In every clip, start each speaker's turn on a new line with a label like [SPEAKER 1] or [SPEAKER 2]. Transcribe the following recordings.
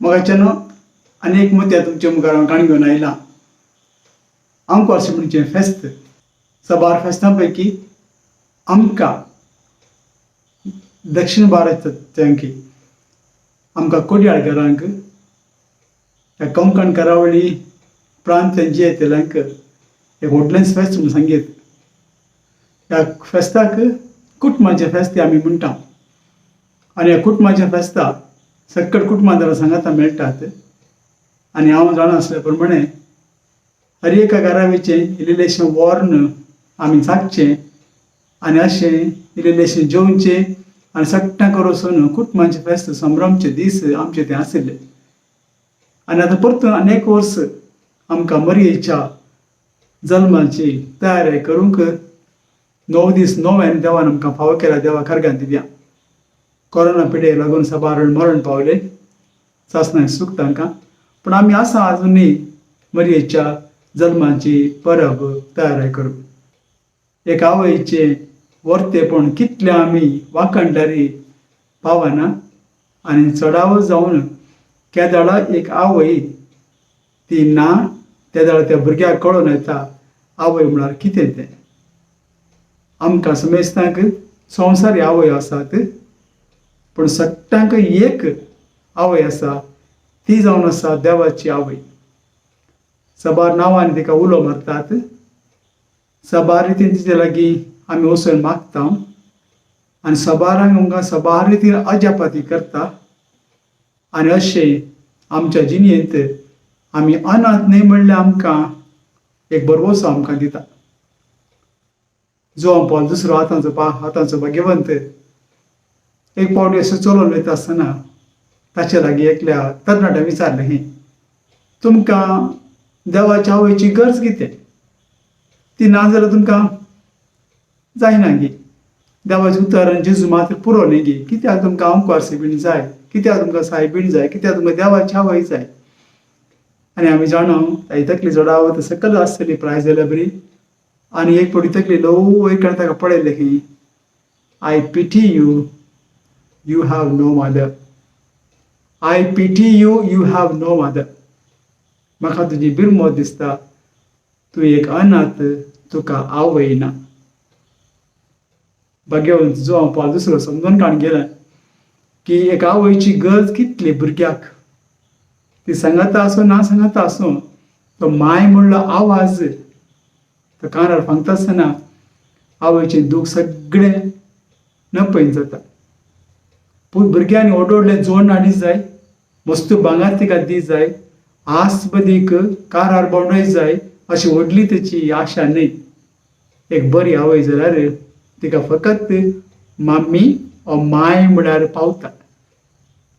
[SPEAKER 1] मोगाच्यानो आनी एक मुद्या तुमच्या मुखार हांव काणी घेवन आयलां. आमकां अशें म्हणचें फेस्त साबार फेस्तां पैकी आमकां दक्षिण भारतांकी आमकां कोडयाळ घरांक ह्या कोंकण करावळी प्रांत जे येतल्यांक एक व्हडलेंच फेस्त म्हूण सांगीत. ह्या फेस्ताक कुटुंबाचें फेस्त आमी म्हणटा आनी ह्या कुटुंबाच्या फेस्ता सकट कुटुंबां सांगाता मेळटात. आनी हांव जाणा आसल्या प्रमाणे हर एका घरावेचें इल्लेशें वॉर्न आमी सागचें आनी अशें इल्लेशें जेवचें आनी सट्टां करून वचून कुटुंबाचें फेस्त संभ्रमचे दीस आमचे ते आशिल्ले. आनी आतां परतून अनेक वर्स आमकां मरयेच्या जल्माची तयारी करूंक 9 दीस नव्यान देवान आमकां फावो केला. देवा खरगान दिव्या कोरोना पिडेक लागून साबार मरण पावले सासणां सूख तांकां, पूण आमी आसा आजुनूय मरयेच्या जल्माची परब तयार करूंक. एक आवयचें वर्तेपण कितलें आमी वाखणल्यार पावना आनी चडावत जावन केदळा एक आवय ती ना तेदळा त्या भुरग्याक कळोन येता आवय म्हळ्यार कितें तें. आमकां समेस्तांक संवसारी आवय आसात, पूण सगळ्यांक एक आवय आसा ती जावन आसा देवाची आवय. साबार नांवांनी तिका उलो मारतात, साबार रितीन तिचे लागीं आमी वचून मागता आनी साबारांक आमकां साबार रितीन अजापाती करता. आनी अशें आमच्या जिणेंत आमी अनाथ न्हय म्हणल्यार आमकां एक भरवंसो आमकां दिता. जुवान पावल दुसरो हातांचो हातांचो भाग्यवंत एक पावटी असो चलोवन वयता आसतना ताचे लागीं एकल्या तरणाट्यान विचारलें, ही तुमकां देवाच्या आवयची गरज कितें? ती ना जाल्यार तुमकां जायना गी? देवाचें उतर आनी जेजू मात्र पुरो न्ही गी? कित्याक तुमकां आमकां बीण जाय? कित्याक तुमकां सायबीण जाय? कित्याक तुमकां देवाची आवय जाय? आनी आमी जाणा ताजी तकली चडावत सकल आसतली प्राय जाल्यार बरी. आनी एक फावटी तकली ल्हव वयर काडून ताका पळयलें की I pity you, you have no mother. I pity you, you have no mother. म्हाका तुजी बिरमोत दिसता, तूं एक अनाथ, तुका आवय ना. भाग्यवंत जो हांव दुसरो समजून काडून गेला की एक आवयची गरज कितली भुरग्याक, ती सांगाता आसूं ना सांगाता आसूं तो माय म्हणलो आवाज तो कानार फांगता आसतना आवयचें दूख सगळें नपयन जाता. पूण भुरग्यांनी व्हड व्हडलें जोड हाडी जाय, मस्त भांगर तिका दी जाय, आस बदीक कारार भोंवडाय जाय, अशी व्हडली तेची आशा न्हय. एक बरी आवय जाल्यार तिका फकत माम्मी ओ my म्हळ्यार पावता.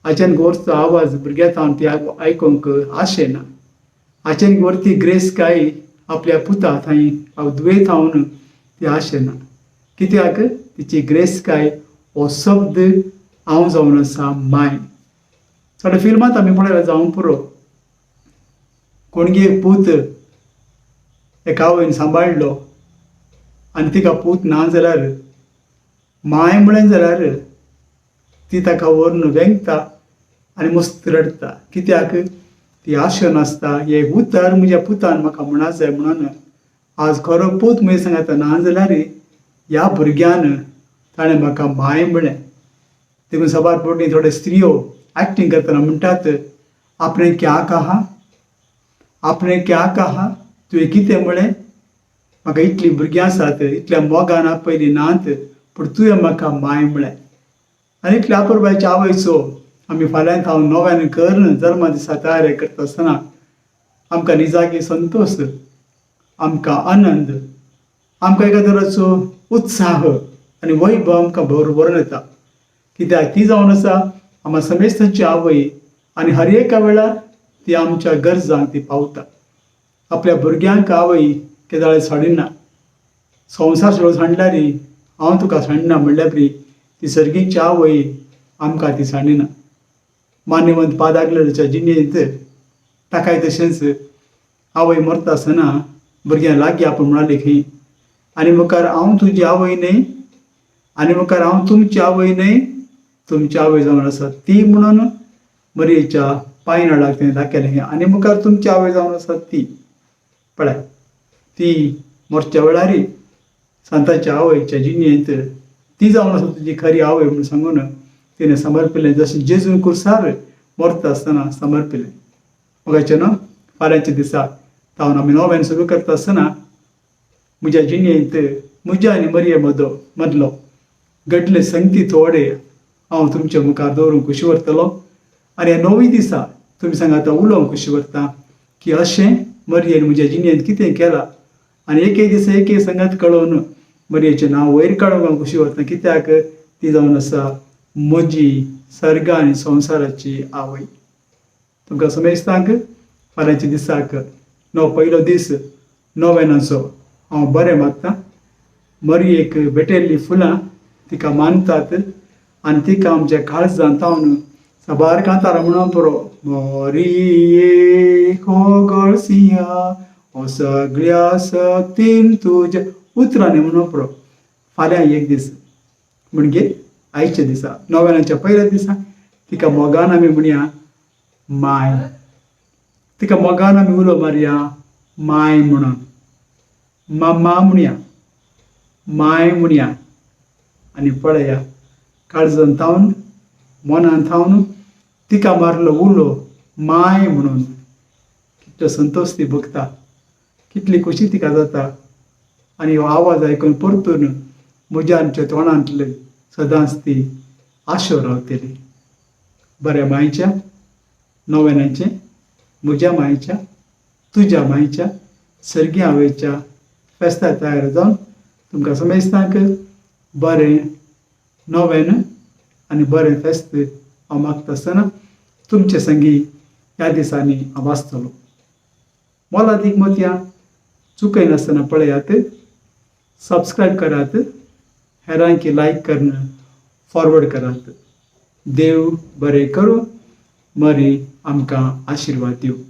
[SPEAKER 1] हाच्यान गोरचो आवाज भुरग्या थावन ती आयकूंक आशेना. हाच्यान वरती ग्रेस काय आपल्या पुता थंय धुवे थावन ती आशेना. कित्याक तिची ग्रेस काय हो शब्द हांव जावन आसा माय. थोड्या फिल्मांत आमी पळयला जावंक पुरो, कोणगे पूत एका आवयन सांबाळ्ळो आनी तिका पूत ना जाल्यार माय म्हळें जाल्यार ती ताका व्हरून वेंगता आनी मस्त रडटा. कित्याक ती आशा नासता एक उतर म्हज्या पुतान म्हाका म्हणा जाय म्हणून. आज खरो पूत म्हजे सांगाता ना जाल्यार ह्या भुरग्यान ताणें म्हाका माय म्हळें. देखून साबार फावटी थोड्यो स्त्रियो एक्टींग करतना म्हणटात, आपणे क्या कहा, आपणे क्या कहा, तुवें कितें म्हळें? म्हाका इतलीं भुरगीं आसात, इतल्या मोगान आपयलीं नात, पूण तुवें म्हाका माय म्हळें. आनी इतल्या अपुरबायच्या आवयचो आमी फाल्यां हांव नव्यान करून जल्मा दिसा तयारी करता आसतना आमकां निजागी संतोश, आमकां आनंद, आमकां एका तरेचो उत्साह आनी वैभव आमकां भरून येता. कित्याक ती जावन आसा आमकां समेस्तांची आवय आनी हर एका वेळार ती आमच्या गरजांक ती पावता. आपल्या भुरग्यांक आवय केदाळे साडिना. संवसार सगळो सांडल्यार हांव तुका सांडना म्हणल्यार बरी ती सर्गीची आवय आमकां ती सांडिना. मान्यवंत पादागलेच्या जिणेंत ताकाय तशेंच आवय मरता आसतना भुरग्यां लागीं आपूण म्हणाली खंय, आनी मुखार हांव तुजी आवय न्हय, आनी मुखार हांव तुमची आवय न्हय, तुमची आवय जावन आसा ती म्हणून मरयेच्या पांयनळाक तिणें दाखयलें आनी मुखार तुमची आवय जावन आसा ती. पळय, ती मोरच्या वेळार सांताच्या आवयच्या जिणेंत ती जावन आसा तुजी खरी आवय म्हूण सांगून तिणें समर्पिलें, जशें जेजून कुर्सार मरता आसतना समर्पिलें. मोगाचें न्हू, फाल्यांच्या दिसा तावन आमी नोवेन सुरू करता आसतना म्हज्या जिणेंत म्हज्या आनी मरये मदलो घडले संगती थोडे हांव तुमच्या मुखार दवरूंक खुशी व्हरतलो आनी ह्या नवी दिसा तुमी सांगात उलोवंक खुशी व्हरता की अशें मरयेन म्हज्या जिणेंत कितें केलां आनी एक एक दिसा एक एक संगत कळोवन मरयेचें नांव वयर काडूंक हांव खुशी व्हरता, कित्याक ती जावन आसा म्हजी सर्ग आनी संवसाराची आवय. तुमकां समेस्तांक फाल्यांच्या दिसाक नो पयलो दीस नोवेनाचो हांव बरें मागता. मरयेक भेटयल्लीं फुलां तिका मानतात आनी तिका आमच्या काळजांत तावन साबार कांतारां म्हणून पुरो. मरिये हो गळसिया हो सगळ्या सक्तीन तुज्या उतरांनी म्हणून पुरो. फाल्यां एक दीस म्हणजे आयच्या दिसा नोवेनाच्या पयल्या दिसा तिका मोगान आमी म्हणया माय, तिका मोगान आमी उलो मारया माय म्हणून, मामा म्हणया, माय म्हणया आनी पळया काळजान थावन मनान थावन तिका मारलो उलो माय म्हणून कितलो संतोश ती भोगता, कितली खोशी तिका जाता आनी हो आवाज आयकून परतून म्हज्या आमच्या तोंडांतले सदांच ती आशो रावतली. बऱ्या मायच्या नोवेनाचें म्हज्या मायच्या तुज्या मायच्या सर्गी आवयच्या फेस्ता तयार जावन तुमकां समेस्तांक बरें नोवेन आनी बरें फेस्त हांव मागता आसतना तुमचे संगी ह्या दिसांनी हांव आसतलो. मोलादीक मोतयां चुकयनासतना पळयात, सबस्क्रायब करात, हेरांकी लायक करून फॉरवर्ड करात. देव बरें करूं, मरी आमकां आशिर्वाद दिवं.